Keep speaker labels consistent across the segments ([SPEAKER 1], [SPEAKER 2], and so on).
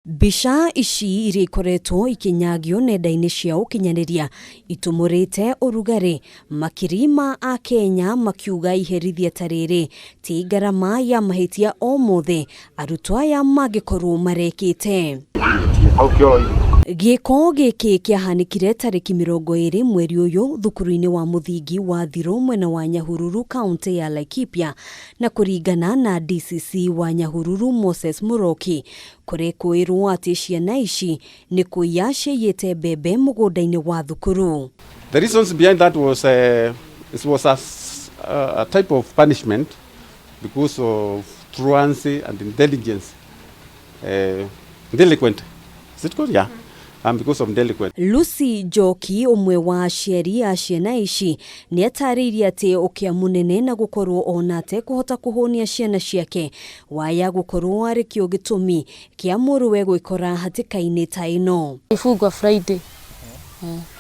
[SPEAKER 1] Mbica ici iria ikoretwo ikinyagio nenda-inĩ cia ũkinyanĩria itumũrĩte ũrugarĩ makiri ma akenya makiuga iherithia ta rĩrĩ ti ngarama ya mahĩtia o mothe arutwo aya mangĩkorwo marekĩte. Gĩko gĩkĩ kĩahanĩkire tarĩki 20 mweri ũyũ thukuru-inĩ wa mũthingi wa Thirũ mwena wa Nyahururu, kaunti ya Laikipia, na kũringana na DCC wa Nyahururu Moses Muroki, kũrekũĩrwo atĩ ciana ici nĩ kũiya ciaiyĩte mbembe mũgũnda-inĩ wa thukuru.
[SPEAKER 2] The reasons behind that was it was a type of punishment because of truancy and intelligence. Delinquent. Is it called? Yeah. Because of delinquent.
[SPEAKER 1] Lucy Njoki, ũmwe wa aciari a ciana ici, nĩ atarĩirie atĩ ũkĩa mũnene na gũkorwo ona atekũhota kũhũnia ciana ciake waya gũkorwo arĩ kĩo gĩtũmi kĩa mũrũwe gwĩkora hatĩka-inĩ ta ĩno.
[SPEAKER 3] Nilifungwa Friday.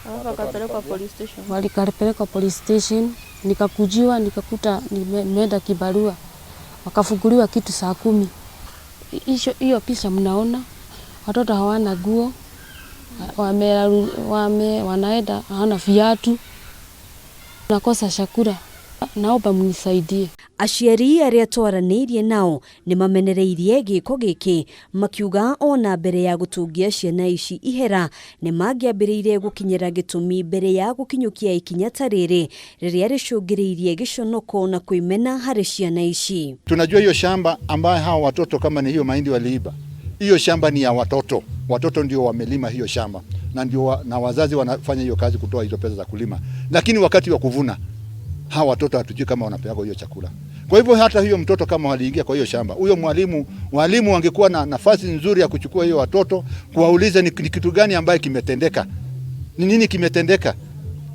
[SPEAKER 4] Alafu akapelekwa police station.
[SPEAKER 3] Walikapelekwa police station, nikakujiwa, nikakuta nimeenda kibarua, wakafunguliwa kitu saa 10. Hiyo picha mnaona watoto hawana nguo, wame, wanaenda hawana viatu, nakosa chakula. Naomba mnisaidie.
[SPEAKER 1] Aciari arĩa twaranĩirie nao nĩ mamenereirie gĩko gĩkĩ, makiuga ona mbere ya gũtungia ciana ici ihera nĩ mangĩambĩrĩire gũkinyĩra gĩtũmi mbere ya gũkinyũkia ikinya ta rĩrĩ rĩrĩa rĩcũngĩrĩirie gĩconoko na kwĩmena harĩ ciana ici.
[SPEAKER 5] Tunajua hiyo shamba ambayo hawa watoto, kama ni hiyo mahindi waliiba, hiyo shamba ni ya watoto. Watoto ndio wamelima hiyo shamba na ndio na wazazi wanafanya hiyo kazi kutoa hizo pesa za kulima, lakini wakati wa kuvuna hawa watoto hatujui kama wanapewa hiyo chakula. Kwa hivyo hata hiyo mtoto kama waliingia kwa hiyo shamba, huyo mwalimu, walimu wangekuwa na nafasi nzuri ya kuchukua hiyo watoto kuwauliza ni kitu gani ambaye kimetendeka, ni nini kimetendeka,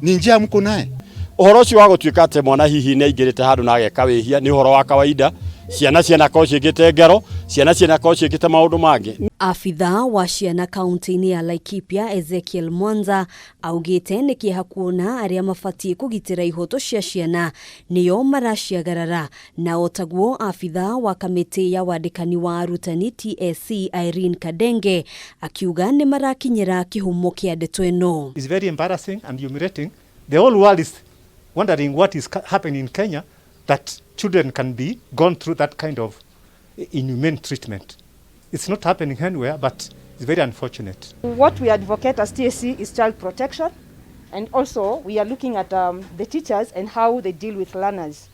[SPEAKER 5] ni njia mko naye.
[SPEAKER 6] Ũhoro ũcio wa gũtuĩka atĩ mwana hihi nĩ aingĩrĩte handũ na ageka wĩhia nĩ ũhoro wa kawaida. Ciana cianakorwo ciĩkĩte ngero, ciana cianakorwo ciĩkĩte maũndũ mangĩ.
[SPEAKER 1] Abitha wa ciana kaunti-inĩ ya Laikipia Ezekiel Mwanza augĩte nĩ kĩeha kuona arĩa mabatiĩ kũgitĩra ihoto cia ciana nĩo maraciagarara, na otaguo abitha wa kamĩtĩ ya wandĩkani wa arutani TSC Irene Kadenge akiuga nĩ marakinyĩra kĩhumo kĩa ndeto ĩno.
[SPEAKER 7] It's very embarrassing and humiliating. The whole world is wondering what is happening in Kenya, that children can be gone through that kind of inhumane treatment. It's not happening anywhere, but it's very unfortunate.
[SPEAKER 8] What we advocate as TSC is child protection, and also we are looking at the teachers and how they deal with learners.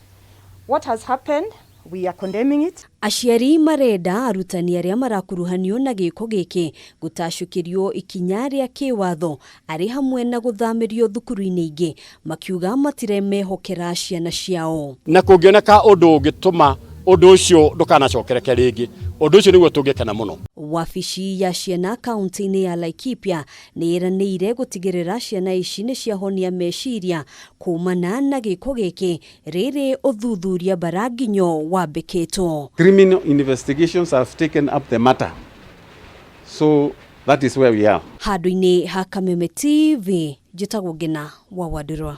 [SPEAKER 8] What has happened, we are condemning it.
[SPEAKER 1] Aciari marenda arutani arĩa marakuruhanio na gĩko gĩkĩ gũtacũkĩrio ikinya rĩa kĩwatho arĩ hamwe na gũthamĩrio thukuru-inĩ ingĩ, makiuga matiremehokera ciana ciao.
[SPEAKER 6] Na kũngĩoneka ũndũ ũngĩtũma ũndũ ũcio ndũkanacokereke rĩngĩ, ũndũ ũcio nĩguo tũngĩkena mũno.
[SPEAKER 1] Wabici ya ciana kaunti-inĩ ya Laikipia nĩ ĩranĩire gũtigĩrĩra ciana ici nĩ ciahonia meciria kumana na gĩko gĩkĩ rĩrĩ ũthuthuria baranginyo wambĩkĩtwo.
[SPEAKER 2] Criminal investigations have taken up the matter. So that is where we are.
[SPEAKER 1] Handũ-inĩ ha Kameme TV, njĩtagwo Ngina wa Wandirwa.